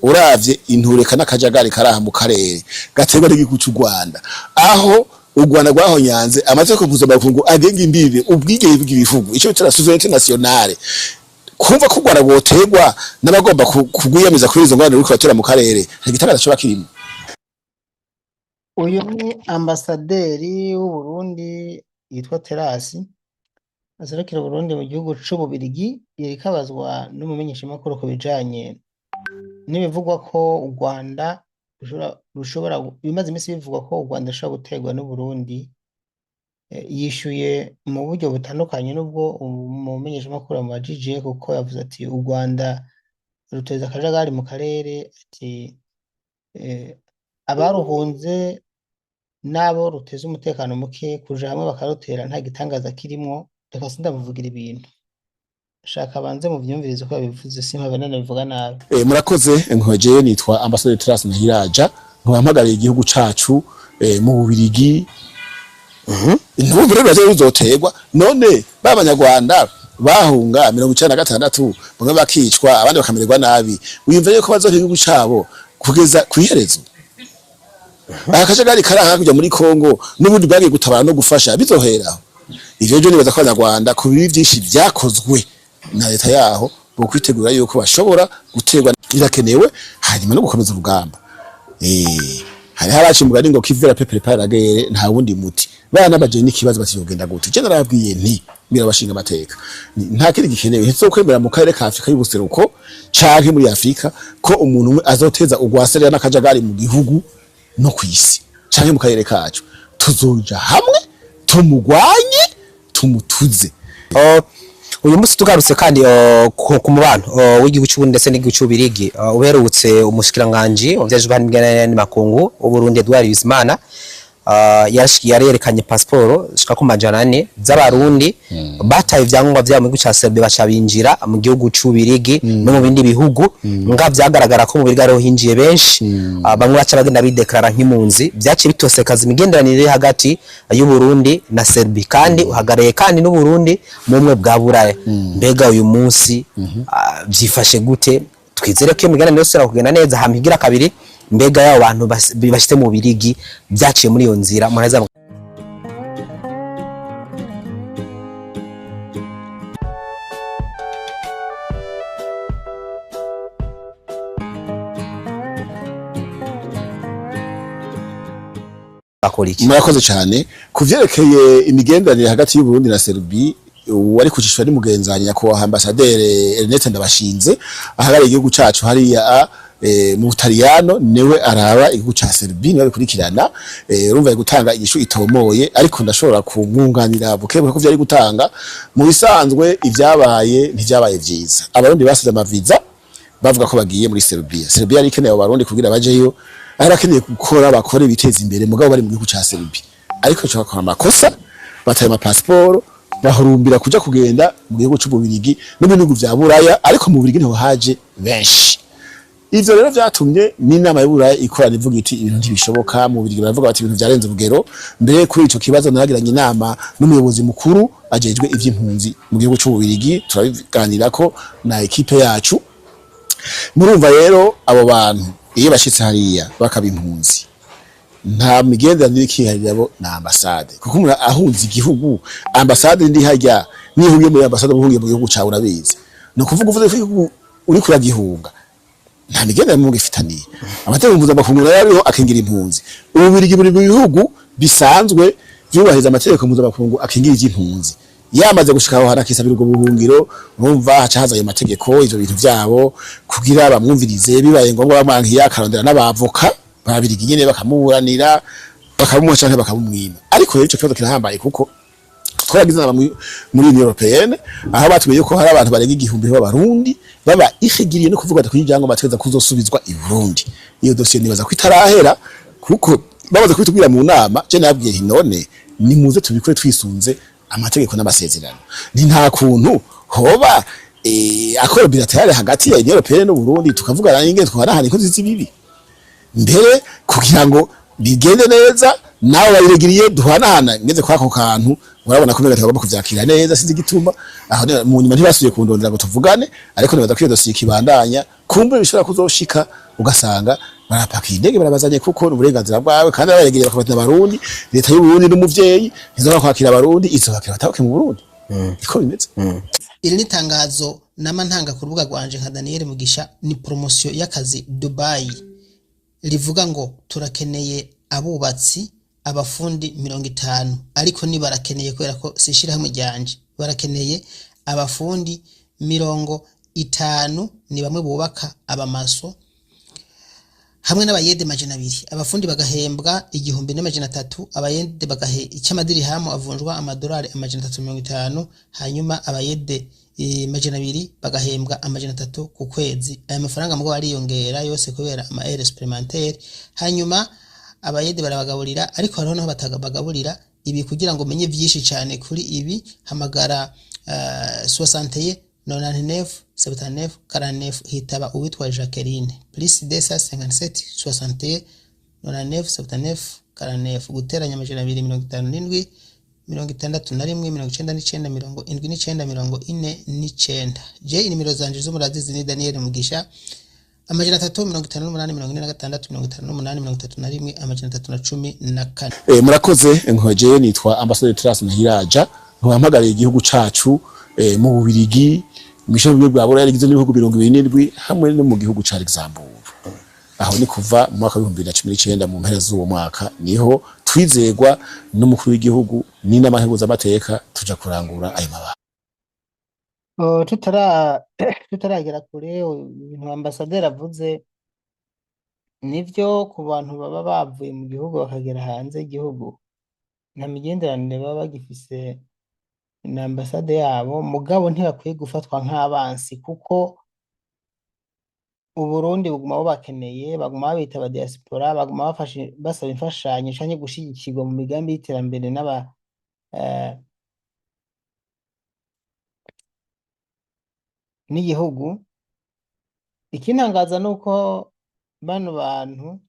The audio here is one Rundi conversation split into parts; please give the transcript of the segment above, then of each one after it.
Uravye intureka n'akajagari karaha mu karere gaterwa n'igihugu c'u Rwanda, aho u Rwanda rwahonyanze amategeko mpuzamakungu agenga imbibe, ubwigenge bw'ibihugu, ico bita la souveraineté nationale. Kumva ko u Rwanda rwoterwa n'abagomba kugwiyamiza kuri izo ngorane ruriko ruratera mu karere, nta gitangaza coba kirimwo. Uyu ni ambasaderi w'Uburundi yitwa Terasi, aserukira Uburundi mu gihugu c'Ububirigi. Yariko abazwa n'umumenyeshamakuru ku bijanye n'ibivugwa ko u Rwanda rushobora, bimaze imisi bivugwa ko u Rwanda rushobora guterwa n'Uburundi. Yishuye mu buryo butandukanye n'ubwo umumenyeshamakuru yamubajije, kuko yavuze ati u Rwanda ruteza akajagari mu karere, ati abaruhunze n'abo ruteza umutekano muke kuja hamwe bakarutera nta gitangaza kirimwo. Reka sindamuvugira ibintu, shaka banze muvyumvirize uko yabivuze, simpave nanabivuga nabi. Murakoze. Nkojeyo nitwa Ambassadeur Terasi Ntahiraja, nkaba mpagarariye igihugu cacu mu Bubirigi. Ntumva rero baje ruzoterwa none ba Banyarwanda bahunga 96, bamwe bakicwa, abandi bakamererwa nabi. Wiyumva yuko bazoha igihugu cabo kugeza kw'iherezo? Aka kajagari kari aha hakurya muri Kongo n'ubundi bwagiye gutabara no gufasha, bizoheraho ivyo? Rero nibaza ko Abanyarwanda, ku bibi vyinshi vyakozwe na leta yaho, bokwitegura yuko bashobora guterwa. Birakenewe hanyuma no gukomeza urugamba. Hariho abaca umugani ngo qui veut la paix prépare la guerre. Nta wundi muti. Bana baje n'ikibazo bati yogenda gute? Je narababwiye nti mbwira abashinga amateka, nta kindi gikenewe, ntituzokwemera mu karere ka Afrika y'ubuseruko canke muri Afrika ko umuntu umwe azoteza urwaserera n'akajagari mu gihugu no kw'isi canke mu karere kacu. Tuzoja hamwe tumugwanye, tumutuze. Uyu munsi tugarutse kandi ku mubano w'igihugu c'Uburundi ndetse n'igihugu c'Ububirigi, uherutse umushikiranganji wavyejwe n'imigenderanire n'amakungu w'Uburundi, Edouard Bizimana, yarerekanye pasiporo zishika ku 400 z'Abarundi bataye ivyangombwa vyabo mu gihugu ca Serbia, baca binjira mu gihugu c'Ububirigi no mu bindi bihugu. Nga vyagaragara ko mu Bubirigi ariho hinjiye benshi. Bamwe baca bagenda bideklarara nk'impunzi. Vyaciye bitosekaza imigenderanire iri hagati y'Uburundi na Serbia, kandi uhagarariye kandi n'Uburundi mu bumwe bwa Buraya. Mbega uyu munsi vyifashe gute? Twizere ko iyo migenderanire yose ishobora kugenda neza. Hama igira kabiri, mbega y'abo bantu bashitse mu Bubirigi vyaciye muri iyo nzira, muraheza bakora iki? Murakoze cyane. Ku vyerekeye imigenderanire hagati y'Uburundi na Serbie, wari kucishwa ni mugenzanyi nyakubahwa Ambasaderi Ernest Ndabashinze, ahagarariye igihugu cacu hariya mu Butaliyano. Niwe araba igihugu ca Serbie, niwe abikurikirana. Urumva ari gutanga inyishu itomoye, ariko ndashobora kumwunganira bukebuke ko vyari gutanga. Mu bisanzwe ivyabaye ntivyabaye vyiza. Abarundi basize amaviza bavuga ko bagiye muri Serbia. Serbia yari ikeneye abo Barundi kugira bajeyo, ari bakeneye gukora, bakore biteza imbere, mugabo bari mu gihugu ca Serbia. Ariko cyo bakora amakosa, bataye amapasiporo, bahurumbira kuja kugenda mu gihugu c'Ububirigi no mu bihugu vya Buraya, ariko mu Bubirigi niho haje benshi. Ivyo rero vyatumye n'inama y'Uburaya ikorana, ivuga iti ibintu ntibishoboka. Mu Bubirigi baravuga bati ibintu vyarenze urugero. Mbere kuri ico kibazo naragiranye inama n'umuyobozi mukuru ajejwe ivy'impunzi mu gihugu c'Ububirigi, turabiganirako na ekipe yacu. Murumva rero abo bantu iyo bashitse hariya bakaba impunzi, nta migenderanire ikiharira bo na ambasade, kuko umuntu ahunze igihugu, ambasade ndi harya niho ugiye muri ambasade uhungiye mu gihugu cawe, urabizi. Ni ukuvuga uvuze ko igihugu uriko uragihunga nta migenderanire mugifitaniye. Amategeko mpuzamakungu nayo ariho akingira impunzi. Ububirigi buri mu bihugu bisanzwe vyubahiriza amategeko mpuzamakungu akingira ivy'impunzi. Yamaze gushika aho hantu akisabira ubwo buhungiro, urumva haca haza ayo mategeko, ivyo bintu vyabo kugira bamwumvirize. Bibaye ngombwa bamwankiye, akarondera n'abavoka babirigi nyene bakamuburanira, bakabumuha canke bakabumwima. Ariko rero ico kibazo kirahambaye, kuko twaragize inama muri Union Européenne, aho batubwiye yuko hari abantu barenga 1000 b'Abarundi baba irréguliers, no kuvuga ati kugira bategeza kuzosubizwa i Burundi. Iyo dosiye nibaza ko itarahera, kuko bamaze kubitubwira mu nama, je nababwiye nti none nimuze tubikore twisunze amategeko n'amasezerano. Ni nta kuntu hoba accord bilatéral hagati ya Union Européenne n'u Burundi, tukavugana n'ingene twanahana inkozi z'ibibi mbere kugira ngo bigende neza, nawe bayiregiriye duhanahana. Ngeze kwa ako kantu, urabona ko mbega tagomba kuvyakira neza, sinzi igituma. Aho mu nyuma ntibasubiye kundondera ngo tuvugane, ariko nibaza ko iyo dosiye ikibandanya. Kumbure bishobora kuzoshika ugasanga barapakiye indege barabazanye, kuko ni uburenganzira bwawe, kandi abayegereye bakabatira Abarundi. Leta y'u Burundi n'umuvyeyi, ntizobora kwakira Abarundi, izobakira batahuke mu Burundi. Niko bimeze. Iri ni itangazo nama ntanga ku rubuga rwanje nka Daniel Mugisha, ni promosiyo y'akazi Dubai, rivuga ngo turakeneye abubatsi, abafundi 50, ariko ni barakeneye kubera ko si ishirahamwe ryanje, barakeneye abafundi 50, ni bamwe bubaka, abamaso hamwe n'abayede 200. Abafundi bagahembwa 1300, abayede bagahe icy'amadirihamu avunjwa amadolari 350, hanyuma abayede 200 bagahembwa 300 ku kwezi. Aya mafaranga mugabo ariyongera yose kubera ama heures supplémentaires. Hanyuma abayede barabagaburira, ariko hariho naho batabagaburira. Ibi kugira ngo umenye byinshi cyane kuri ibi, hamagara 61 99 79 49, hitaba uwitwa Jacqueline, plus 257 61 99 79 49, guteranya 257 61 99 79 49. Je inimero zanje zo murazizi, ni Daniel Mugisha, 358 46 58 31 314. Murakoze. Nkoje nitwa Ambassadeur Terence Ntahiraja, nkampagariye igihugu cacu mu Bubirigi, mu ishami bwa Buraya rigizwe n'ibihugu 27, hamwe no mu gihugu ca Luxembourg. Aho ni kuva mu mwaka wa 2019, mu mpera z'uwo mwaka niho twizegwa n'umukuru w'igihugu n'inama nteguzamateka tuja kurangura ayo mabanga. Oh, tutaragera kure, ibintu ambasaderi avuze nivyo. Ku bantu baba bavuye mu gihugu bakagera hanze y'igihugu, nta migenderanire baba bagifise na ambasade yabo, mugabo ntibakwiye gufatwa nk'abansi, kuko Uburundi buguma bubakeneye, baguma babita aba diaspora, baguma bafashe basaba imfashanyo canke gushigikirwa mu migambi y'iterambere n'aba n'igihugu. Ikintangaza nuko bano bantu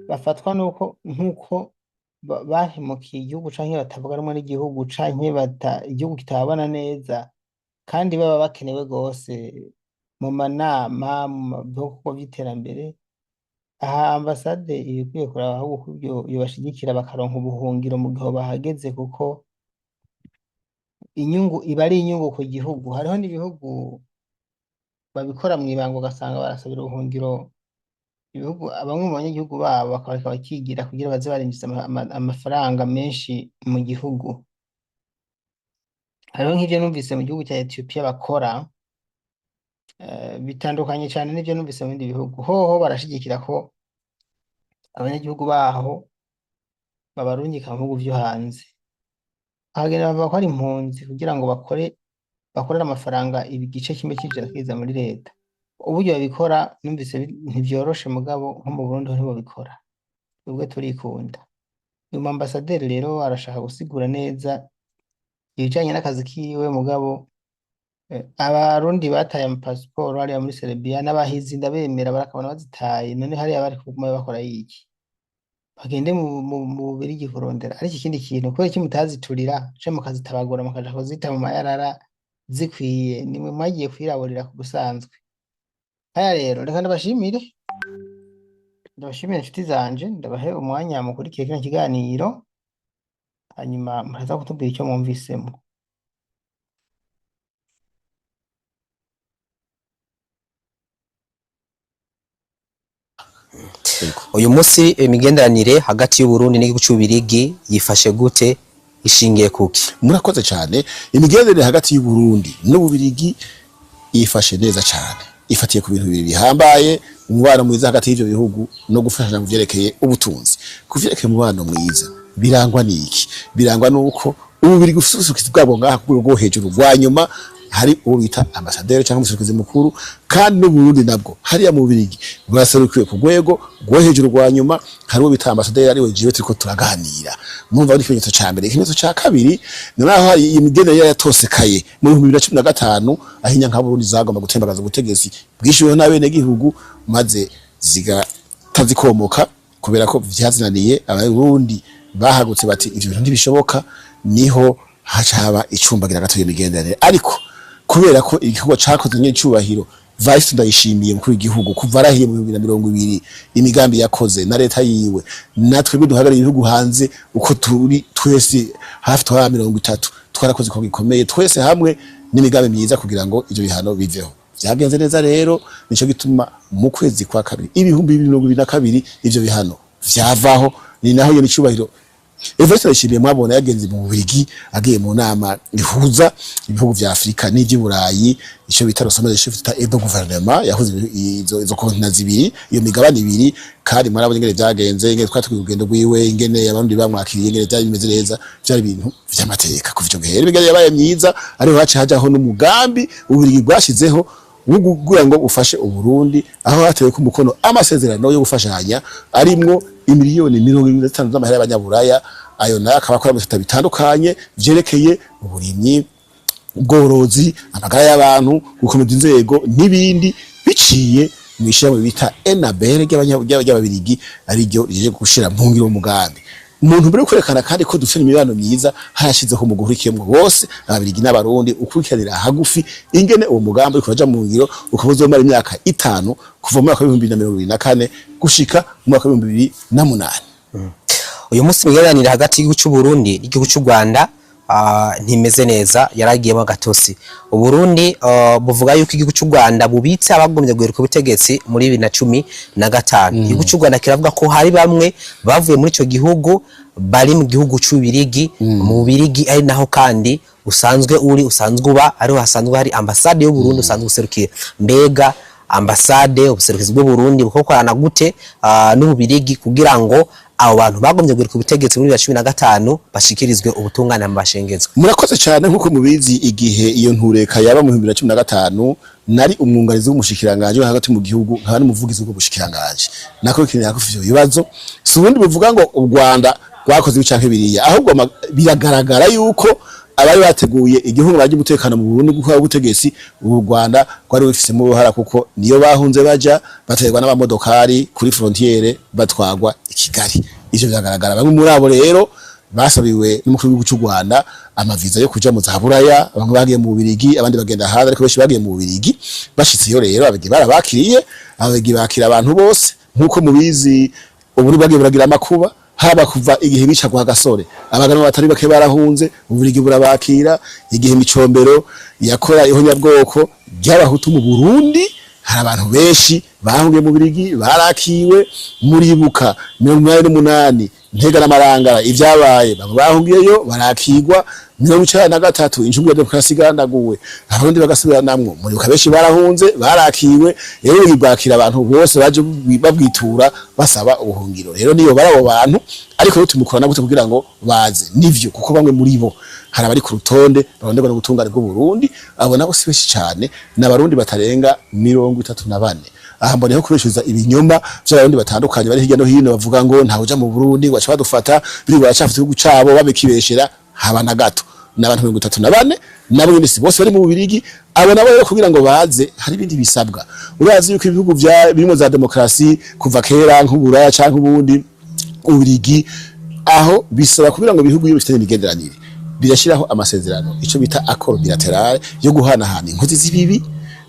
bafatwa nuko nkuko bahemukiye igihugu canke batavuga rumwe n'igihugu canke igihugu kitababona neza, kandi baba bakenewe gose mu manama, mu bikorwa vy'iterambere. Aha ambasade iba ikwiye kuraba ahubwo ko yobashigikira bakaronka ubuhungiro mu gihe bahageze, kuko inyungu iba ari inyungu ku gihugu. Hariho n'ibihugu babikora mw'ibanga, ugasanga barasabira ubuhungiro ibihugu bamwe mu banyagihugu babo, bakabareka bakigira kugira baze barinjiza amafaranga menshi mu gihugu. Hariho nk'ivyo numvise mu gihugu ca Ethiopia bakora, bitandukanye cane n'ivyo numvise mu bindi bihugu. Hoho barashigikira ko abanyagihugu baho babarungika mu bihugu vyo hanze, bakagenda bavuga ko ari impunzi kugira ngo bakorere amafaranga, igice kimwe c'ijana kiza muri leta. Uburyo babikora numvise ntivyoroshe, mugabo nko mu Burundi ho ntibobikora, twebwe turikunda. Uyu mu ambasaderi rero arashaka gusigura neza ibijanye n'akazi kiwe, mugabo Abarundi bataye amapasiporo hariya muri Serbia n'abahizi ndabemera, barakabona bazitaye. None hariya bari kuguma bakora iki? Bagende mu Bubirigi kurondera. Ariko ikindi kintu, kubera iki mutaziturira canke mukazitabagura, mukaja kuzita mu mayarara zikwiye? Nimwe mwagiye kwiraburira ku busanzwe. Haya rero, reka ndabashimire inshuti zanje, ndabahe umwanya mukurikiye kino kiganiro, hanyuma muraza kutubwira icyo mwumvisemo. Uyu munsi imigenderanire hagati y'Uburundi n'igihugu c'Ububirigi yifashe gute, ishingiye kuki? Murakoze cyane. Imigenderanire hagati y'Uburundi n'Ububirigi yifashe neza cyane, ifatiye ku bintu bibiri bihambaye: umubano mwiza hagati y'ivyo bihugu no gufashanya mu vyerekeye ubutunzi. Ku vyerekeye umubano mwiza, birangwa n'iki? Birangwa n'uko Ububirigi bufise ubuserukizi bwabwo ngaha ku rwego rwo hejuru rwa nyuma, hari uwo bita ambasaderi cyangwa umuserukizi mukuru, kandi n'Uburundi nabwo hariya mu Bubirigi bwaserukiwe ku rwego rwo hejuru rwa nyuma, hari uwo bita ambasaderi, ariwe jewe turiko turaganira. Murumva ari ikimenyetso ca mbere. Ikimenyetso ca kabiri ni naho hari imigenderanire yatosekaye mu 2015, aho inyankaburundi zagomba gutembagaza ubutegetsi bwishyuriweho n'abenegihugu, maze zigatazikomoka kubera ko vyazinaniye. Abarundi bahagutse bati ivyo bintu ntibishoboka, niho haca haba icumbagira gato y'imigenderanire. Ariko kubera ko igikorwa cakozwe n'icubahiro Vice Ndayishimiye, mukuru w'igihugu, kuva arahiye mu 2020, imigambi yakoze na leta yiwe, natwe duhagarariye ibihugu hanze uko turi twese hafi twaba 30, twarakoze ko gikomeye twese hamwe n'imigambi myiza kugira ngo ivyo bihano biveho. Vyagenze neza rero, nico gituma mu kwezi kwa kabiri 2022 ivyo bihano vyavaho. Ni naho iyo nicubahiro Evariste Ndayishimiye mwabona yagenze mu Bubiligi, agiye mu nama ihuza ibihugu vya Afrika n'ivy'Iburayi, ico bita le sommet des chefs d'État et de gouvernement, yahuze izo continents zibiri, iyo migabane ibiri. Kandi mwarabonye ingene vyagenze, ingene twatugiye urugendo rwiwe, ingene abandi bamwakiriye, ingene vyari bimeze neza. Vyari ibintu vy'amateka. Kuva ico gihe rero imigambi yabaye myiza, ariho haciye hajaho n'umugambi Ububiligi bwashizeho wo kugira ngo ufashe Uburundi, aho hatewe ku mukono amasezerano yo gufashanya arimwo imiliyoni 75 z'amahera y'abanyaburaya. Ayo nayo akaba akora mu bisata bitandukanye vyerekeye uburimyi, ubworozi, amagara y'abantu, gukomeza inzego n'ibindi, biciye mu ishirahamwe bita Enabel ry'Ababirigi, ariryo rije gushira mu ngiro umugambi. Umuntu mbere yo kwerekana kandi ko dufite imibano myiza, harashizeho mu guhurikiyemwo bose, Ababirigi n'Abarundi, ukurikiranira hagufi ingene uwo mugambi uriko uraja mu ngiro, ukaba uzomara imyaka 5, kuva mu mwaka wa 2024 gushika mu mwaka wa 2008. Uyu munsi imigenderanire hagati y'igihugu cy'u Burundi n'igihugu cy'u Rwanda ntimeze neza, yaragiyemo agatosi. Uburundi buvuga yuko igihugu cy'u Rwanda bubitse abagombye guheruka ubutegetsi muri 2015. Igihugu cy'u Rwanda kiravuga ko hari bamwe bavuye muri ico gihugu bari mu gihugu c'Ububirigi, mu Bubirigi ari naho kandi usanzwe uri, usanzwe uba, ariho hasanzwe hari ambasade y'u Burundi usanzwe userukira. Mbega ambasade, ubuserukizi bw'u Burundi bukorana gute n'Ububirigi kugira ngo abo bantu bagombye guheruka ubutegetsi muri 2015 bashikirizwe ubutungane mu bashengezwe? Murakoze cyane. Nk'uko mubizi, igihe iyo ntureka yaba mu 2015, nari umwunganizi w'umushikiranganje wo hagati mu gihugu, nkaba n'umuvugizi w'ubwo bushikiranganje. Nako kintu ivyo bibazo si ubundi buvuga ngo u Rwanda rwakoze ibi canke biriya, ahubwo biragaragara yuko abari bateguye igihungabana ry'umutekano mu Burundi gukora ubutegetsi, u Rwanda rwari rubifisemo uruhara, kuko niyo bahunze baja baterwa n'abamodokari kuri frontière, batwagwa i Kigali. Ivyo biragaragara. Bamwe muri abo rero basabiwe n'umukuru w'igihugu cy'u Rwanda amaviza yo kuja mu za Buraya. Bamwe bagiye mu Bubiligi, abandi bagenda hanze, ariko benshi bagiye mu Bubiligi. Bashitseyo rero, abigi barabakiriye. Abigi bakira abantu bose. Nk'uko mubizi, ubu bagiye buragira amakuba, haba kuva igihe bica kwa Gasore, abagabo batari bake barahunze, Ububiligi burabakira. Igihe Micombero yakora ihonyabwoko ry'Abahutu mu Burundi, hari abantu benshi bahungiye mu Birigi, barakiwe. Muribuka 88 Ntega n'Amarangara ivyabaye, bamwe bahungiyeyo barakigwa. 93 incungu ya demokarasi igandaguwe, Abarundi bagasubiranamwo, muribuka benshi barahunze, barakiwe. Rero bwakira abantu bose baje babwitura basaba ubuhungiro. Rero niyo bari abo bantu, ariko rero tumukorana gute kugira ngo baze? Nivyo, kuko bamwe muri bo hari abari ku rutonde baronderwa n'ubutungane bw'u Burundi. Abo nabo si benshi cane, n'Abarundi batarenga 34. Aha mboneyeho kubeshuza ibinyoma vy'Abarundi batandukanye bari hirya no hino bavuga ngo ntawe uja mu Burundi, ngo baca badufata, biri baracafite igihugu cabo, babikibeshera haba na gato. N'abantu 34, nabo nyene si bose bari mu Bubirigi. Abo nabo rero kugira ngo baze hari ibindi bisabwa. Urazi yuko ibihugu vya birimo za demokarasi kuva kera, nk'Uburaya canke ubundi Ububirigi, aho bisaba kugira ngo ibihugu iyo bifitanye imigenderanire birashyiraho amasezerano, ico bita accord bilatéral, yo guhanahana inkozi z'ibibi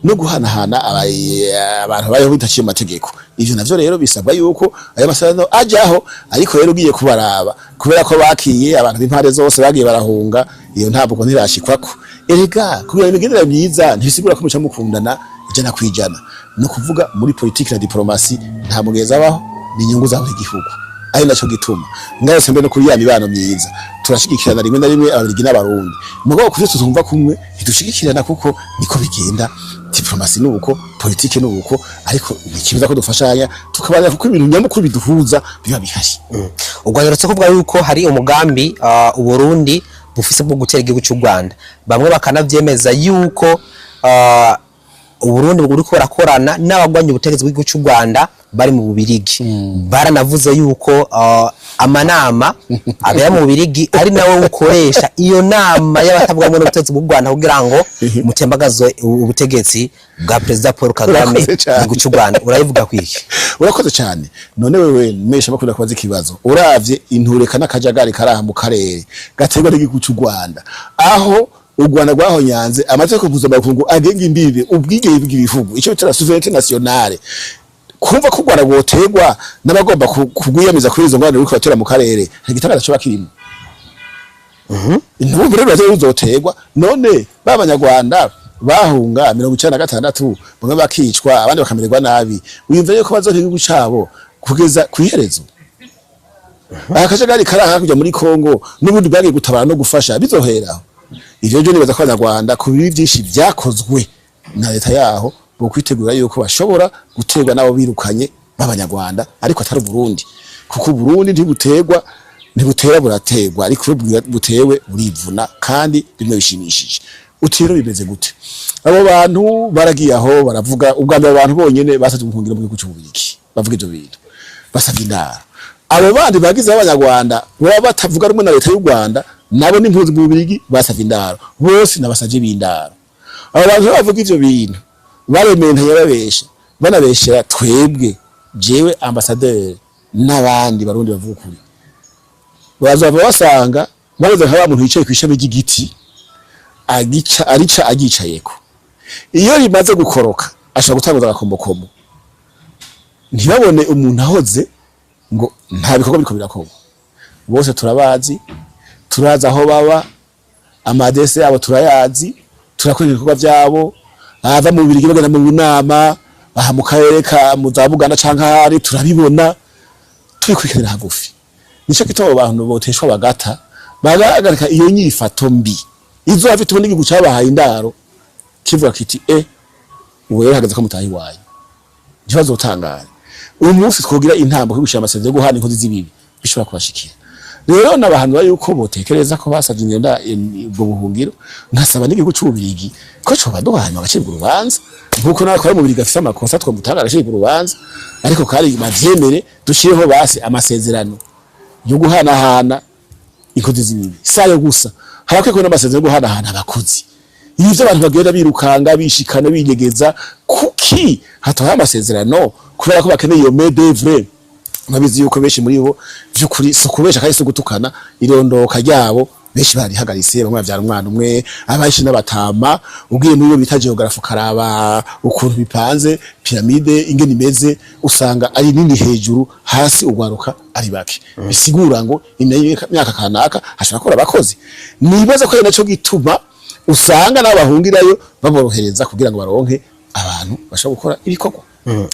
no guhanahana abantu bayeho bidaciye mu mategeko. Ivyo navyo rero bisabwa yuko ayo masezerano ajaho. Ariko rero ugiye kubaraba, kubera ko bakiye abantu b'impande zose bagiye barahunga, iyo ntabwo ntirashikwako. Erega kugira imigenderanire myiza ntibisigura ko muca mukundana 100%. No kuvuga muri politiki na diplomasi, nta mugenzi abaho, ni inyungu za buri gihugu. Ari naco gituma ngarutse mbe no kuri ya mibano myiza, turashigikirana rimwe na rimwe, Ababirigi n'Abarundi. Mugabo kuvyo tutumva kumwe ntidushigikirana, kuko niko bigenda. Diplomasi nuko, politike nuko, ariko ntikibuza ko dufashanya tukabana, kuko ibintu nyamukuru biduhuza biba bihari. U Rwanda ruretse kuvuga yuko hari umugambi Uburundi bufise bwo gutera igihugu cy'u Rwanda, bamwe bakanavyemeza yuko Uburundi buriko burakorana n'abagwanya ubutegetsi bw'igihugu cy'u Rwanda bari mu Bubirigi. Baranavuze yuko amanama abera mu Bubirigi ari nawe ukoresha iyo nama y'abatavuga rumwe n'ubutegetsi bw'u Rwanda kugira ngo mutembagaze ubutegetsi bwa Perezida Paul Kagame Urakoze mu cyane. gihugu cy'u Rwanda. Urayivuga kwiki? Urakoze cyane. None wewe mesha bakunda kubaza ikibazo, uravye intureka n'akajagari karaha mu karere gaterwa n'igihugu cy'u Rwanda, aho U Rwanda rwahonyanze amategeko mpuzamakungu agenga imbibe, ubwigenge bw'ibihugu, icyo bita la souveraineté nationale. Kumva ko u Rwanda rwoterwa n'abagomba kugwiyamiza kuri izo ngorane ruriko ruratera mu karere, nta gitangaza coba kirimo. Intumbi rero ruraza ruzoterwa. None ba Banyarwanda bahunga 96, bamwe bakicwa, abandi bakamererwa nabi, wiyumva yuko bazoha igihugu cabo kugeza kw'iherezo? Aka kajagari kari hakurya muri Kongo n'ubundi bwagiye gutabara no gufasha, bizoheraho ivyo? Byo nibaza ko Abanyarwanda, ku bibi vyinshi vyakozwe na leta yaho, bo kwitegura yuko bashobora guterwa n'abo birukanye b'Abanyarwanda, ariko atari Burundi, kuko Burundi ntibuterwa, ntibutera, buraterwa, ariko iyo butewe burivuna kandi bimwe bishimishije. Uti rero bimeze gute? Abo bantu baragiye aho baravuga. Ubwa mbere, abantu bonyene basavye ubuhungiro mu gihugu c'Ububirigi bavuga ivyo bintu, basavye indaro. Abo bandi bagize Abanyarwanda baba batavuga rumwe na leta y'u Rwanda, nabo n'impunzi mu Bubirigi, basavye indaro. Bose nabasavye b'indaro. Abo bantu bavuga ivyo bintu baremeye, ntayababesha, banabeshera twebwe, jewe ambassadeur n'abandi Barundi bavuga ukuri. Bazava basanga bageze nka wa muntu yicaye kw'ishami ry'igiti, agica arica agicayeko. Iyo rimaze gukoroka ashobora gutanguza agakombokombo, ntibabone umuntu ahoze ngo nta bikorwa biriko birakorwa. Bose turabazi, turazi aho baba, amadese yabo turayazi, turakora ibikorwa vyabo. Ava mu Bubirigi bagenda mu nama aha mu karere ka mu za Buganda canke ahari, turabibona, tubikurikiranira hagufi. Nico gituma abo bantu boteshwa bagata, bagahagarika iyo nyifato mbi izohava ituma n'igihugu cabahaye indaro kivuga kiti: "E, ubu rero hageze ko mutaha iwanyu." Ntibazotangare uyu munsi twogira intambo yo gushira amasezerano yo guhana inkozi z'ibibi, bishobora kubashikira. Rero nabahanura yuko botekereza ko basavye ingenda ubwo buhungiro, nkasaba n'igihugu c'Ububirigi ko coba duhanyuma agacibwa urubanza, nkuko natwe ari mu Bubirigi afise amakosa twomutanga agacibwa urubanza, ariko kandi bavyemere dushireho basi amasezerano yo guhanahana inkozi z'ibibi. Sayo gusa, harakwiye kuba n'amasezerano yo guhanahana abakozi. Ibi vyo abantu bagenda birukanga, bishikana, binyegeza, kuki hatabaye amasezerano? Kubera ko bakeneye iyo main d'œuvre. Nkabizi yuko benshi muri bo, vy'ukuri si ukubesha kandi si ugutukana, irondoka ryabo benshi barihagaritse, bamwe bavyara umwana umwe, abenshi n'abatama. Ugiye muri iyo bita géographie, ukaraba ukuntu bipanze, pyramide ingene imeze, usanga ari nini hejuru, hasi ugwaruka ari bake. Bisigura ngo imyaka kanaka hashobora kubura abakozi. Nibaza ko ari naco gituma usanga nabo bahungirayo baborohereza kugira ngo baronke abantu bashobora gukora ibikorwa.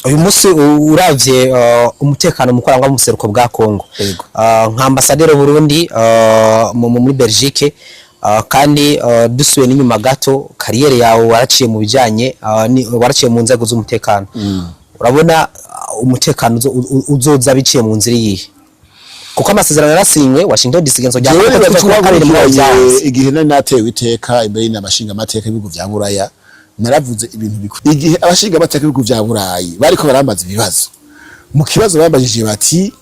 Uyu munsi uravye umutekano mu kurangwa mu buseruko bwa Kongo, nka ambasaderi Burundi muri Belgique, kandi dusubiye n'inyuma gato, carrière yawe waraciye mu bijanye waraciye mu nzego z'umutekano, urabona umutekano uzoza biciye mu nzira iyihe? Kuko amasezerano yarasinywe Washington DC genzo rya Jewe nibaza ko 12 muri bakurikiranye byanze. Igihe nari natewe iteka imbere y'inama nshingamateka y'ibihugu vya Buraya, naravuze ibintu bikuru. Igihe abashingamateka y'ibihugu vya Burayi bariko barambaza ibibazo, mu kibazo bambajije bati: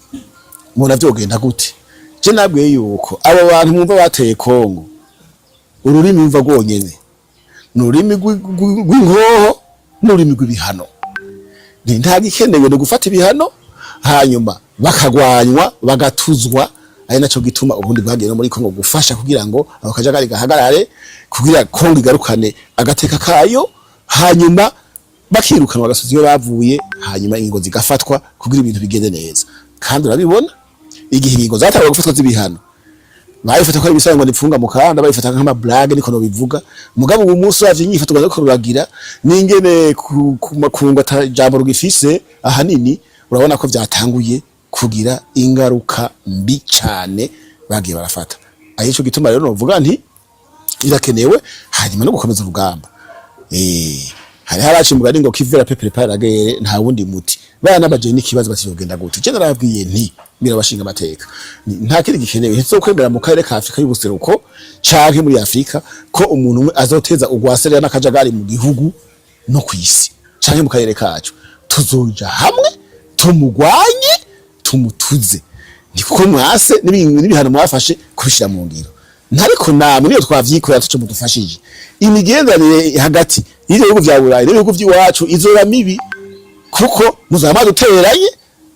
"Mubona vyogenda gute?" Je nabwiye yuko abo bantu mwumva bateye Kongo, ururimi mwumva rwonyene ni ururimi rw'inkoho n'ururimi rw'ibihano. Ni nta gikenewe, ni gufata ibihano, hanyuma bakagwanywa, bagatuzwa. Ari naco gituma ubundi bwagiye no muri Kongo gufasha kugira ngo ako kajagari gahagarare, kugira Kongo igarukane agateka kayo, hanyuma bakirukanwa bagasoza iyo bavuye, hanyuma ingingo zigafatwa kugira ibintu bigende neza. Kandi urabibona, igihe ingingo zatanguye gufatwa z'ibihano, bayifata ko ari ibisanzwe, ngo nipfunga mu kanda, bayifata nk'ama blagues, niko no bivuga. Mugabo ubu munsi wavye inyifato rwanda ruragira n'ingene ku makungu ata jambo rugifise ahanini, urabona ko vyatanguye kugira ingaruka mbi cane bagiye barafata. Aho ico gituma rero novuga nti irakenewe, hanyuma no gukomeza urugamba. Hari haraci umugani ngo: "Qui veut la paix prépare la guerre." Nta wundi muti. Bana baje n'ikibazo bati: "Yogenda gute?" Je narababwiye nti mbwira abashinga amateka, nta kindi gikenewe, ntizokwemera mu karere ka Afrika y'ubuseruko canke muri Afrika ko umuntu umwe azoteza ugwaserera n'akajagari mu gihugu no kwisi canke mu karere kacu. Tuzoja hamwe tumugwanye, tumutuze. Ni kuko mwase n'ibihano mwafashe kubishira mu ngiro, ntariko namwe niyo twavyikorera tuco mudufashije. Imigenderanire hagati y'ivyo bihugu vya Burayi n'ibihugu vy'iwacu izora mibi, kuko muzaba mwadutereranye,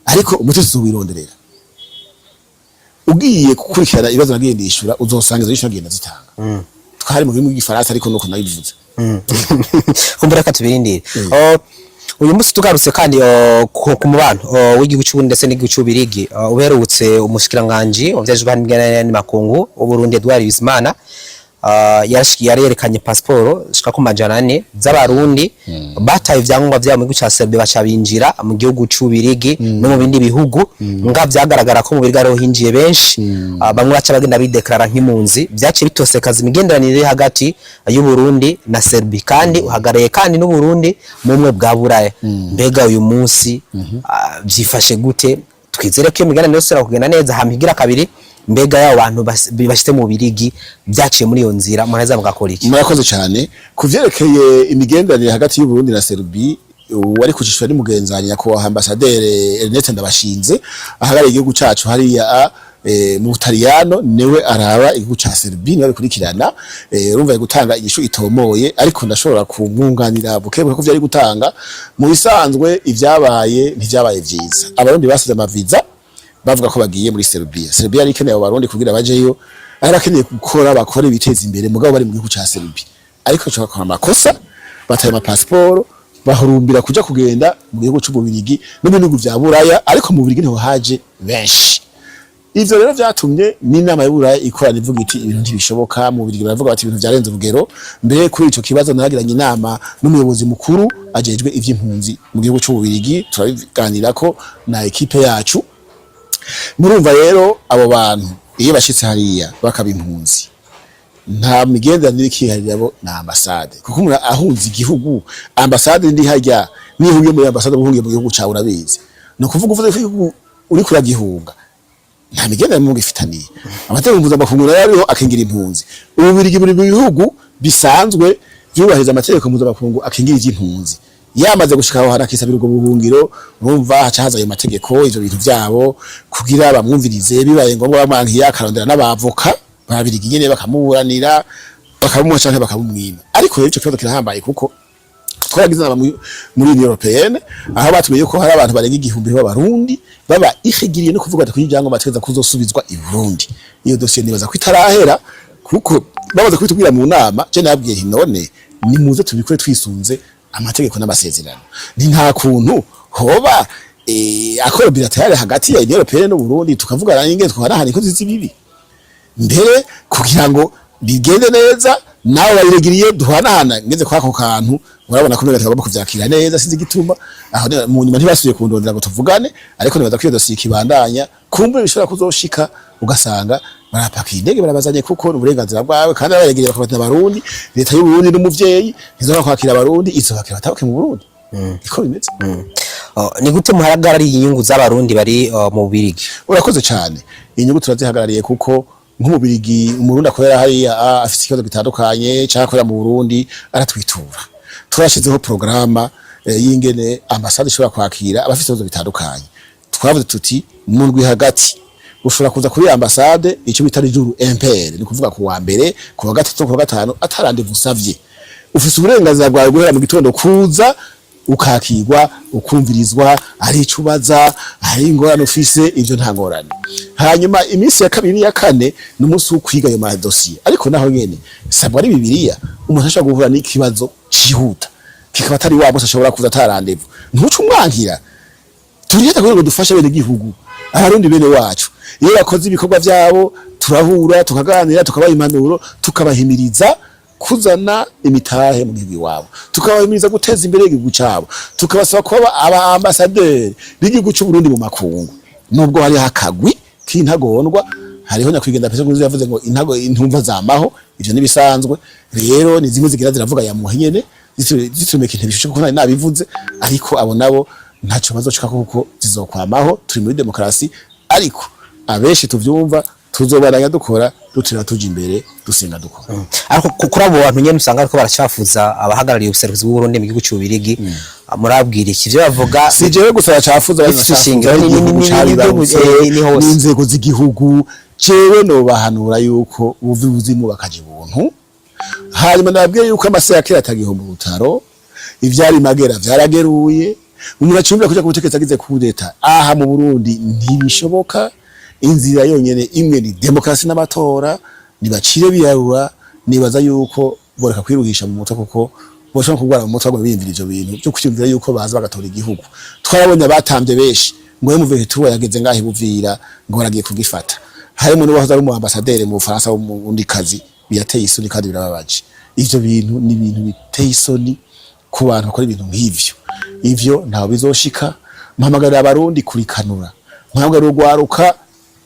ariko umuti tuzowironderera. Ugiye gukurikirana ibibazo nagiye ndishura, uzosanga izo nyishu nagenda zitanga. Twari mu rurimi rw'igifaransa, ariko nuko nabivuze. Kumbura reka tubirindire. Oh, uyu munsi tugarutse kandi ku mubano w'igihugu cy'Uburundi ndetse n'igihugu cy'Ububirigi, uherutse umushikiranganji wavyajwe n'imigenderanire makungu w'Uburundi Edouard Bizimana yarerekanye pasiporo zishika ku 400 z'abarundi bataye ivyangombwa vyabo mu gihugu ca Serbia, baca binjira mu gihugu c'Ububirigi no mu bindi bihugu. Nga vyagaragara ko mu Bubirigi ariho hinjiye benshi. Bamwe baca bagenda bideklarara nk'impunzi, vyaciye bitosekaza imigenderanire iri hagati y'Uburundi na Serbia, kandi uhagarariye kandi n'Uburundi mu bumwe bwa Buraya. Mbega uyu munsi vyifashe gute? Twizere ko iyo migenderanire yose ishobora kugenda neza. Hama igira kabiri, mbega y'abo bantu bashitse mu Bubirigi vyaciye muri iyo nzira, muraheza mugakora iki? Murakoze cyane. Ku vyerekeye imigenderanire hagati y'Uburundi na Serbie, wari kucishwa ni mugenzanya nyakubahwa ambasaderi Ernest Ndabashinze, ahagarariye igihugu cacu hariya mu Butaliyano. Niwe araba igihugu ca Serbie, niwe abikurikirana. Urumva ari gutanga inyishu itomoye, ariko ndashobora kumwunganira bukebuke ko vyari gutanga. Mu bisanzwe ivyabaye ntivyabaye vyiza. Abarundi basize amaviza bavuga ko bagiye muri Serbia. Serbia yari ikeneye abo barundi kugira bajeyo, ari bakeneye gukora, bakora ibiteza imbere, mugabo bari mu gihugu ca Serbia. Ariko bashobora gukora amakosa, bataye amapasiporo, bahurumbira kuja kugenda mu gihugu c'Ububirigi no mu bihugu vya Buraya, ariko mu Bubirigi niho haje benshi. Ivyo rero vyatumye n'inama y'Uburaya ikorana, ivuga iti ibintu ntibishoboka. Mu Bubirigi baravuga bati ibintu vyarenze urugero. Mbere kuri ico kibazo naragiranye inama n'umuyobozi mukuru ajejwe ivy'impunzi mu gihugu c'Ububirigi, turabiganirako na équipe yacu. Murumva rero, abo bantu iyo bashitse hariya bakaba impunzi, nta migenderanire ikiharira bo na ambasade, kuko umuntu ahunze igihugu, ambasade ndi harya niyo uhungiye muri ambasade, uhungiye mu gihugu cawe, urabizi. Ni ukuvuga uvuze ko igihugu uriko uragihunga nta migenderanire mugifitaniye. Amategeko mpuzamakungu nayo ariho akingira impunzi. Ububirigi buri mu bihugu bisanzwe vyubahiriza amategeko mpuzamakungu akingira ivy'impunzi. Yamaze gushika aho hantu akisabira ubwo buhungiro, urumva haca haza ayo mategeko, ivyo bintu vyabo kugira bamwumvirize. Bibaye ngombwa bamwankiye, akarondera n'abavoka babirigi nyene bakamuburanira, bakamuha canke bakamumwima. Ariko rero ico kibazo kirahambaye, kuko twaragize inama muri Union Européenne, aho batumiye ko hari abantu barenga 1000 b'abarundi baba ihigiriye, no kuvuga ati kugira ngo bategeza kuzosubizwa i Burundi. Iyo dosiye nibaza ko itarahera, kuko bamaze kubitubwira mu nama, je nabwiye nti none nimuze tubikore twisunze amategeko n'amasezerano. Ni nta kuntu hoba accord bilatéral hagati ya Union Européenne n'u Burundi, tukavugana n'ingene twanahana inkozi z'ibibi mbere kugira ngo bigende neza, nawe bayiregiriye duhanahana. Ngeze kwa ako kantu, urabona ko mbega tugomba kuvyakira neza. Sinzi igituma aho mu nyuma ntibasubiye kundondera ngo tuvugane, ariko nibaza ko iyo dosiye ikibandanya. Kumbure bishobora kuzoshika ugasanga barapakiye indege barabazanye, kuko ni uburenganzira bwawe, kandi abayegereye bakabatira abarundi. Leta y'u Burundi n'umuvyeyi, ntizobora kwakira abarundi, izobakira batahuke mu Burundi. Niko bimeze. Oh, ni gute muhagarariye inyungu z'abarundi bari mu Bubirigi? Urakoze cyane. Inyungu turazihagarariye, kuko nk'umubirigi, umurundi akorera hariya afise ikibazo gitandukanye cyangwa akorera mu Burundi, aratwitura. Turashizeho porogaramu y'ingene ambasade ishobora kwakira abafite ibibazo bitandukanye. Twavuze tuti mu ndwi hagati ushobora kuza kuri ambasade, icyo bita jour impair, ni kuvuga ku wa mbere, ku wa gatatu, ku wa gatanu, ata rendez-vous usavye. Ufise uburenganzira bwawe guhera mu gitondo kuza, ukakirwa, ukumvirizwa, ari ico ubaza, ari ingorane ufise, ivyo nta ngorane. Hanyuma iminsi ya kabiri n'iya kane ni umunsi wo kwiga ayo madosiye, ariko naho nyene sabwa ari bibiliya. Umuntu ashobora guhura n'ikibazo cihuta, kikaba atari wa munsi ashobora kuza ata rendez-vous, ntuce umwankira. Turiheta kugira ngo dufashe bene gihugu, abarundi bene wacu. Iyo bakoze ibikorwa vyabo, turahura, tukaganira, tukabaha impanuro, tukabahimiriza kuzana imitahe mu gihugu iwabo, tukabahimiriza guteza imbere igihugu cabo, tukabasaba kuba aba ambasaderi b'igihugu c'u Burundi mu makungu. Nubwo hariho akagwi k'intagondwa, hariho nyakwigendera Petero Nkurunziza yavuze ngo intago intumva zamaho, ivyo nibisanzwe. Rero ni zimwe zigira ziravuga ya muhe nyene zitumeka intebe ishushe, kuko nari nabivuze. Ariko abo nabo ntaco bazoshika, kuko zizokwamaho. Turi muri demokarasi, ariko abenshi tuvyumva, tuzobandanya dukora, dutera tuja imbere, dusenga, dukora. Ariko kuri abo bantu nyene usanga ariko baracafuza abahagarariye ubuserukizi bw'u Burundi mu gihugu c'Ububirigi, murabwira iki? Ivyo bavuga Si jewe gusa bacafuza, bifise ishingiro, ni hose. N'inzego z'igihugu. Jewe nobahanura yuko buva ibuzimu bakaja ibuntu. Hanyuma nababwiye yuko amase ya kera atagihomba ubutaro, ivyari magera vyarageruye. Umuntu acimbira kuja ku butegetsi agize kudeta aha mu Burundi ntibishoboka. Inzira yonyene imwe ni demokarasi n'amatora. Nibacire biyarura. Nibaza yuko boreka kwiruhisha mu mutwe, kuko boshobora kurwara mu mutwe baguma biyumvira ivyo bintu byo kwiyumvira yuko baza bagatora igihugu. Twarabonye abatambye benshi ngo M23 yageze ngaho ibuvira, ngo baragiye kugifata, harimo n'uwahoze ari umu ambassadeur mu Bufaransa w'undi kazi. Birateye isoni kandi birababaje. Ivyo bintu ni ibintu biteye isoni ku bantu bakora ibintu nk'ivyo. Ivyo ntaho bizoshika. Mpamagarira Abarundi kurikanura, mpamagarira urwaruka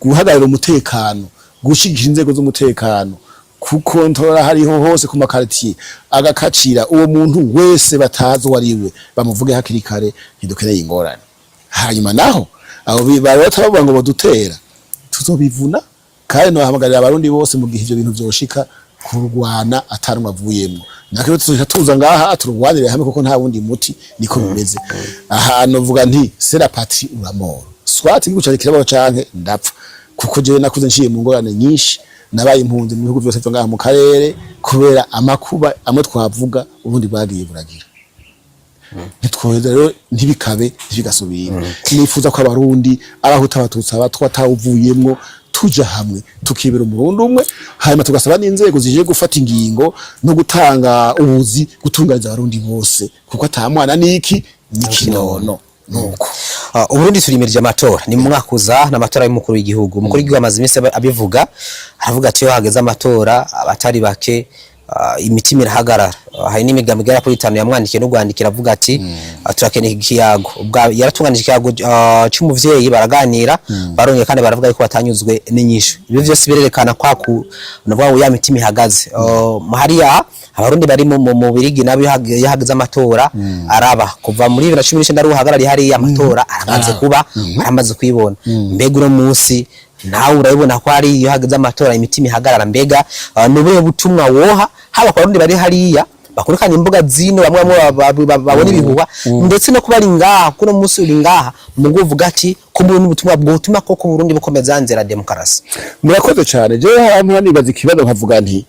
guhagararira umutekano, gushigikira inzego z'umutekano, kukontorora hariho hose ku makaritiye, agakacira uwo muntu wese batazi uwo ari we, bamuvuge hakiri kare. Ntidukeneye ingorane. Hanyuma naho abo barota bavuga ngo badutera, tuzobivuna. Kandi nohamagarira Abarundi bose, mu gihe ivyo bintu vyoshika, kurwana atanumwe avuyemwo. Nakyo tuzoca tuza ngaha turwanire hamwe, kuko nta wundi muti, niko bimeze. Ahantu vuga nti: "C'est la patrie ou la mort." Soit igihugu canje kirabaho canke ndapfa, kuko jewe nakuze nciye mu ngorane nyinshi, nabaye impunzi mu bihugu vyose vyo ngaha mu karere kubera amakuba amwe twavuga ubundi bwagiye buragira. Ntitwoheza rero, ntibikabe, ntibigasubira. Nifuza ko Abarundi, Abahutu, Abatutsi, Abatwa, atawuvuyemwo, tuja hamwe tukibera Umurundi umwe. Hanyuma tugasaba n'inzego zije gufata ingingo no gutanga ubuzi gutunganiza Abarundi bose, kuko ata mwana niki n'ikinono nuko. Uburundi turimirije amatora, ni mu mwaka uza, n'amatora y'umukuru w'igihugu. Umukuru w'igihugu amaze iminsi abivuga, aravuga ati iyo hageze amatora abatari bake imitima irahagarara. Hari n'imigambi igera kuri itanu yamwandikiye no rwandikira, avuga ati turakeneye ikiyago. Yaratunganije ikiyago c'umuvyeyi, baraganira, barongeye kandi baravuga yuko batanyuzwe n'inyishu. Ibyo vyose birerekana kwa ku navuga ngo ya mitima ihagaze. Hariya Abarundi bari mu Birigi nabo, iyo hageze amatora araba kuva muri 2019 ari uhagarariye hariya, amatora aramaze kuba, aramaze kuyibona. Mbega uno munsi nawe urabibona ko hari iyo hageze amatora imitima ihagarara? Mbega ni ubuhe butumwa woha haba ku Barundi bari hariya bakurikirana imbuga zino, bamwe bamwe babona ibihuha, ndetse no kuba ari ngaha kuno munsi uri ngaha mu uvuga ati ko muri n'ubutumwa bwotuma koko Burundi bukomeza nzira demokarasi? Murakoze cyane. Jewe hamwe nibaza ikibazo nkavuga nti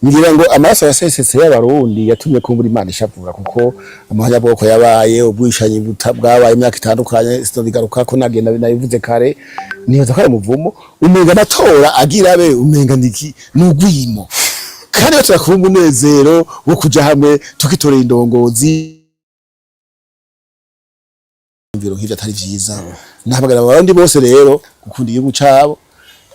ngira ngo amaraso yasesetse y'Abarundi yatumye kumbura Imana ishavura, kuko amahanyabwoko yabaye, ubwishanyi bwabaye imyaka itandukanye, sinobigaruka ko nagenda nabivuze kare. Nibaza ko ari umuvumo, umenga amatora agira abe, umenga niki nugwimo, kandi turakuba umunezero wo kuja hamwe tukitorera indongozi. Ibiro nk'ivyo atari vyiza. Nahamagara Abarundi bose rero gukunda igihugu cabo,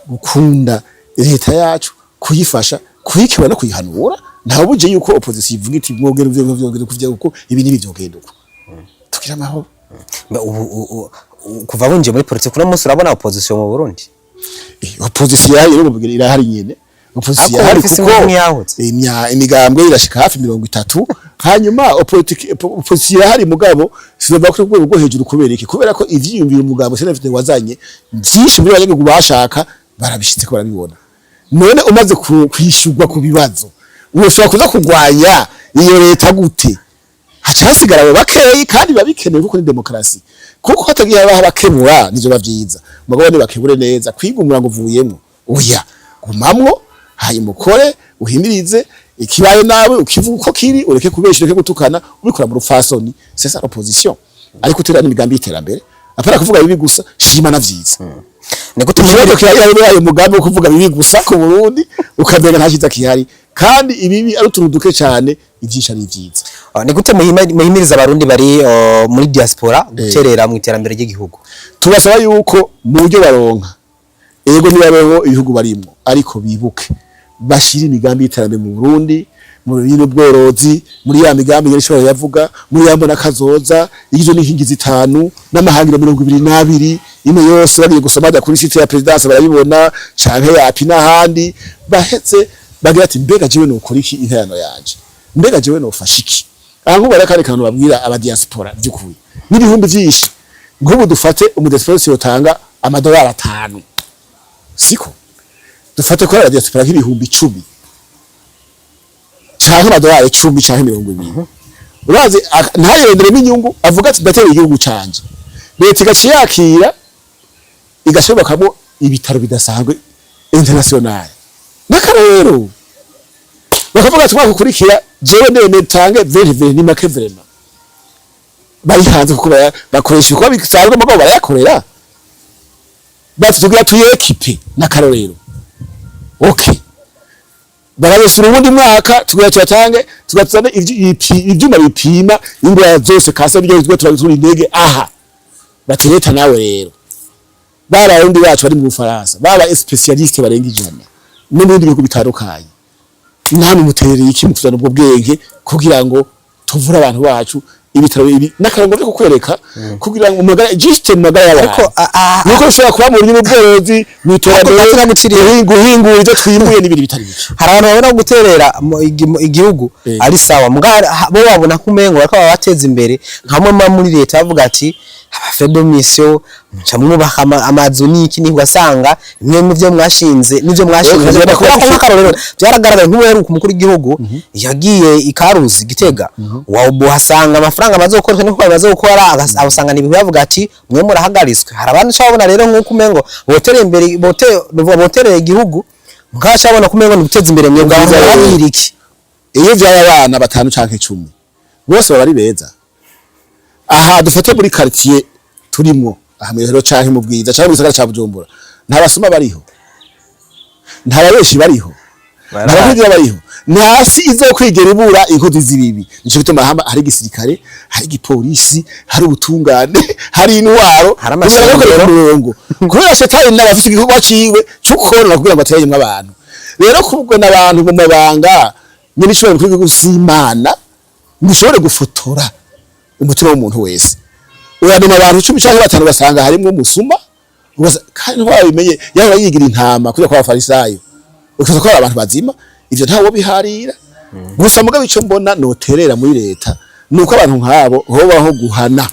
gukunda leta yacu, kuyifasha, kuyikeba no kuyihanura. Ntawe buje yuko opposition ivuga iti mwogera ivyo vyogera kuvya uko, ibi nibi vyogenda uko, tugira amahoro. Ubu kuva winjiye muri politiki, uno munsi urabona opposition mu Burundi? Opposition irahari rero, irahari nyene opposition Ariko irahari, ifise kuko ingufu nk'iyahutse. Imigambwe irashika hafi 30. Hanyuma opposition irahari, mugabo sinova ku rwego rwo hejuru. Kubera iki? Kubera ko ivyiyumviro umugambwe CNDD wazanye byinshi muri abanyagihugu bashaka barabishitse ko barabibona. None umaze kwishurwa ku bibazo, ushobora kuza kurwanya iyo leta gute? Haca hasigara abo bakeyi, kandi biba bikenewe kuko ni demokarasi, kuko hatagiye habaho abakemura nivyo bavyiza. Mugabo ntibakebure neza kwigumura ngo uvuyemwo, oya, gumamwo, hanyuma ukore, uhimirize ikibaye nawe ukivuga uko kiri, ureke kubesha, ureke gutukana, ubikora mu rupfasoni. C'est ça l'opposition. Ariko utera n'imigambi y'iterambere, apana kuvuga bibi gusa, shima na vyiza. Ni gute Ikibazo kirahari, ayo mugambi wo kuvuga bibi gusa ku Burundi, ukamenga nta cyiza kihari, kandi ibibi ari utuntu duke cyane, ivyinshi ari vyiza. Ni gute muhimiriza Abarundi bari muri diaspora guterera mu iterambere ry'igihugu? Tubasaba yuko mu buryo baronka, ego nibabeho ibihugu barimwo, ariko bibuke bashira imigambi y'iterambere mu Burundi, mu bintu bworozi, muri ya migambi nyene ishobora yavuga muri ya mbona kazoza igizwe n'inkingi zitanu n'amahangiro 22. Ino yose bagiye gusoma bajya kuri site ya présidence barabibona, canke yapi n'ahandi. Bahetse bagira ati: "Mbega jewe nokora iki? Interano yanje, mbega jewe nofasha iki?" Aha nk'ubu rero akandi kantu babwira aba diaspora by'ukuri n'ibihumbi vyinshi, nk'ubu dufate umudiaspora wese yotanga amadolari 5, siko? Dufate ko aba diaspora nk'ibihumbi 10 canke amadolari 10 canke 20, urazi ntayironderemo inyungu, avuga ati ndatera igihugu canje, leta igaca yakira igashobokamo ibitaro bidasanzwe international. N'akarorero, bakavuga ati umwaka ukurikira jewe ndemeye tange 20 20, ni make vraiment bari hanze, kuko bakoresha ibikorwa bisanzwe, mugabo barayakorera, bati tugira tuyekipe. N'akarorero, okay, Barabesura uwundi mwaka, tugira tuyatange, tugatuzane ivyuma bipima ingwara zose, kase byo turabitura intege aha. Bati leta nawe rero, bararundi bacu bari mu Bufaransa baba spécialistes barenga 100 no mu bindi bihugu bitandukanye, namwe muterereye iki mu kuzana ubwo bwenge kugira ngo tuvure abantu bacu? Ibitaro ibi n'akarongo byo kukwereka kugira ngo umagara juste mu magara y'abantu, Ariko nuko bishobora kuba mu buryo bw'ubworozi, mu iterambere, Ariko naguciriye. guhingura ibyo twimbuye n'ibindi bitari bike. Hari abantu babona guterera mu igihugu ari sawa, muga bo babona ko umengo bariko babateza imbere, nka mwe muri leta bavuga ati aba frais de mission muca mwubaka amazu n'iki n'iki, ugasanga bimwe mu byo mwashinze n'ivyo mwashinze. Kugenda Kubera ko nk'akarorero byaragaragaye, nk'ubuheruka umukuru w'igihugu yagiye i Karuzi, Gitega, uhasanga amafaranga amaze gukoreshwa n'uko bamaze gukora, usanga ni bavuga ati mwe murahagaritswe. Hari abantu uca babona rero nk'uko umengo botereye imbere, botereye igihugu, mukaba babona ko umengo ni guteza imbere mwebwe abantu. Ubwiza rero. Barabwira iki? Iyo vyaye abana batanu canke 10, bose baba ari beza. Aha dufate muri quartier turimwo aha mu Rohero canke mu Bwiza canke mu gisagara ca Bujumbura, nta basuma bariho, nta babeshi bariho, nta bavugira bariho, nta si izokwigera ibura inkozi z'ibibi. Nico gituma hama hari igisirikare, hari igipolisi, hari ubutungane, hari intwaro, Hari kugira ngo amasengero. bakore ku murongo, kubera shetani nawe afise igikorwa ciwe co konona kugira ngo ateranyemwo abantu. Rero kubwo n'abantu mu mabanga nyine ishobora gukora igihugu si Imana ngo ishobore gufotora umutima w'umuntu wese. Uradoma abantu 10 canke batanu, ugasanga harimwo umusuma, kandi ntiwabimenye, yaba yigira intama kuja kwa Abafarisayo, ukaza ko ari abantu bazima. Ivyo ntawo biharira gusa. Mugabo ico mbona noterera muri leta nuko abantu nk'abo hobaho guhana,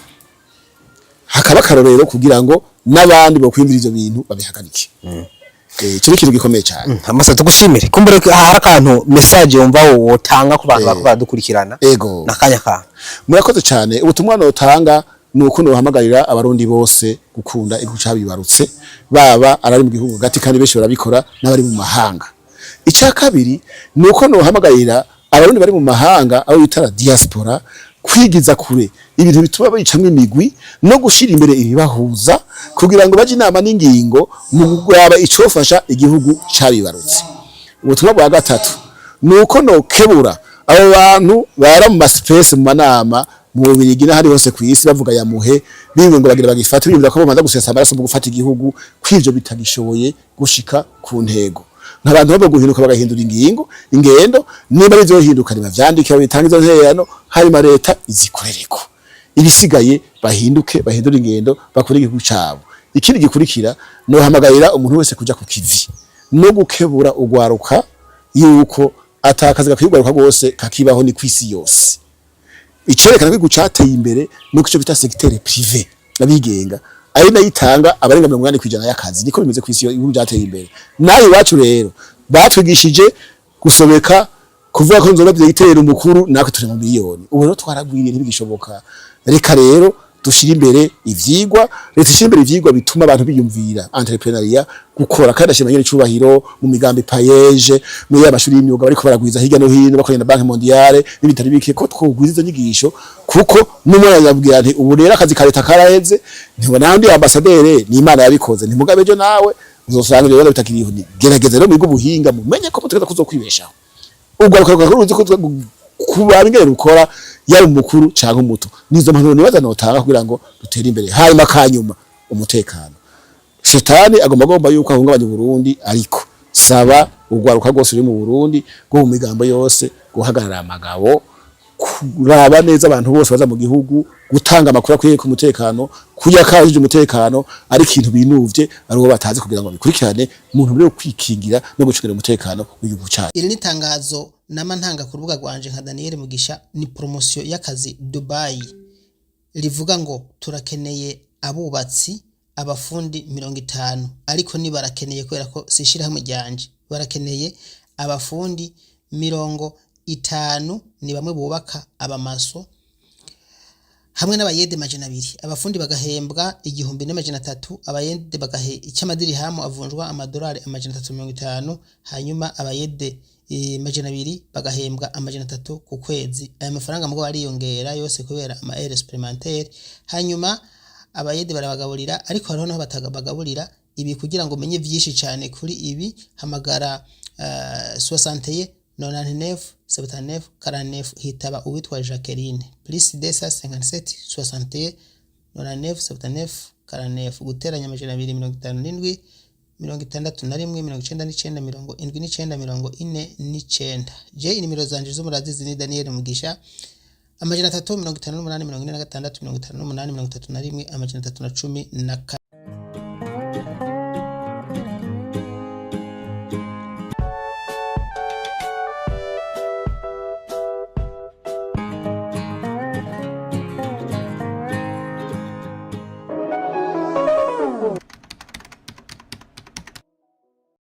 hakaba akarorero kugira ngo n'abandi bokwiyumvira ivyo bintu babihagarike. Ico ni ikintu gikomeye cyane. Amasa tugushimire. Kumbure hari akantu, message wumva wotanga ku bantu bariko baradukurikirana nakanya ka. Murakoze cyane. Ubutumwa notanga ni uko nohamagarira Abarundi bose gukunda igihugu cabibarutse, baba arari mu gihugu hagati, kandi benshi barabikora, n'abari mu mahanga. Icya kabiri ni uko nohamagarira Abarundi bari mu mahanga, abo bita la diaspora, kwigiza kure ibintu bituma bicamwo imigwi no gushira imbere ibibahuza, kugira ngo baje inama n'ingingo mu kuraba icofasha igihugu cabibarutse. Ubutumwa bwa gatatu ni uko nokebura abo bantu bara mu ma spaces, mu manama mu Bubirigi n'ahandi hose ku isi, bavuga ya muhe bimwe ngo bagira bagifate, biyumvira ko bamaze gusesa amaraso mu gufata igihugu, kw'ivyo bitagishoboye gushika ku ntego. Nk'abantu babo guhinduka, bagahindura ingingo, ingendo. Niba ari vyohinduka, nibavyandike, babitange izo ntererano, hanyuma leta izikorereko. Ibisigaye bahinduke, bahindure ingendo, bakore igihugu cabo. Ikindi gikurikira, nohamagarira umuntu wese kuja ku kivi no gukebura ugwaruka yuko atakazi gakwiye ugwaruka rwose kakibaho, ni kwisi yose. Icerekana ko igihugu cateye imbere nuko ico bita secteur privé, abigenga, ari nayo itanga abarenga 80% y'akazi. Niko bimeze kwisi iyo ibihugu byateye imbere. Nayo iwacu rero batwigishije gusobeka, kuvuga ko nzoba directeur umukuru, natwe turi mu miliyoni. Ubu rero twaragwiriye, ntibigishoboka. Reka rero dushire imbere ivyigwa, leta ishire imbere ivyigwa bituma abantu biyumvira entrepreneuriat, gukora. Kandi ashima nyene icubahiro mu migambi PAEEJ, muri ya mashuri y'imyuga bariko baragwiza hirya no hino bakorana na Banque Mondiale n'ibitari bike, ko twogwiza izo nyigisho, kuko n'umwana yabwira nti ubu rero akazi ka leta karaheze, ntibona ndi ambassadeur, ni Imana yabikoze, ntimugabe ejo nawe uzosanga ibyo bibazo bitakiriho. Ni gerageza rero mwige ubuhinga, mumenye ko mutegeza kuzokwibeshaho. Urwaruka ruzi ko kuba ingene rukora, yaba umukuru canke umuto. Nizo mpanuro nibaza notanga kugira ngo dutere imbere. Hanyuma kanyuma, umutekano. Shetani agomba yuko ahungabanya Burundi, ariko saba urwaruka rwose ruri mu Burundi rwo mu migambo yose guhagarara amagabo, kuraba neza abantu bose baza mu gihugu, gutanga amakuru akwiye ku mutekano, kuyakajije umutekano ari ikintu binuvye ari uwo batazi, kugira ngo babikurikirane mu ntumbero yo kwikingira no gucungira umutekano w'igihugu cacu. Iri ni itangazo nama ntanga ku rubuga rwanje nka Daniel Mugisha, ni promotion y'akazi Dubai, rivuga ngo turakeneye abubatsi, abafundi 50, ariko ni barakeneye kubera ko si ishirahamwe ryanje. Barakeneye abafundi 50, ni bamwe bubaka, abamaso, hamwe n'abayede 200. Abafundi bagahembwa 1300, abayede bagahe icy'amadirihamu avunjwa amadolari 350, hanyuma abayede 200 bagahembwa 300 ku kwezi. Aya mafaranga mugabo ariyongera yose kubera ama heures supplémentaires. Hanyuma abayede barabagaburira, ariko hariho naho batabagaburira. Ibi kugira ngo umenye vyinshi cyane kuri ibi, hamagara 61. 99 79 49, hitaba uwitwa Jacqueline. +257 61 99 79 49, guteranya 257 61 99 79 49. Je inimero zanje zo murazizi, ni Daniel Mugisha, 358 46 58 31 314.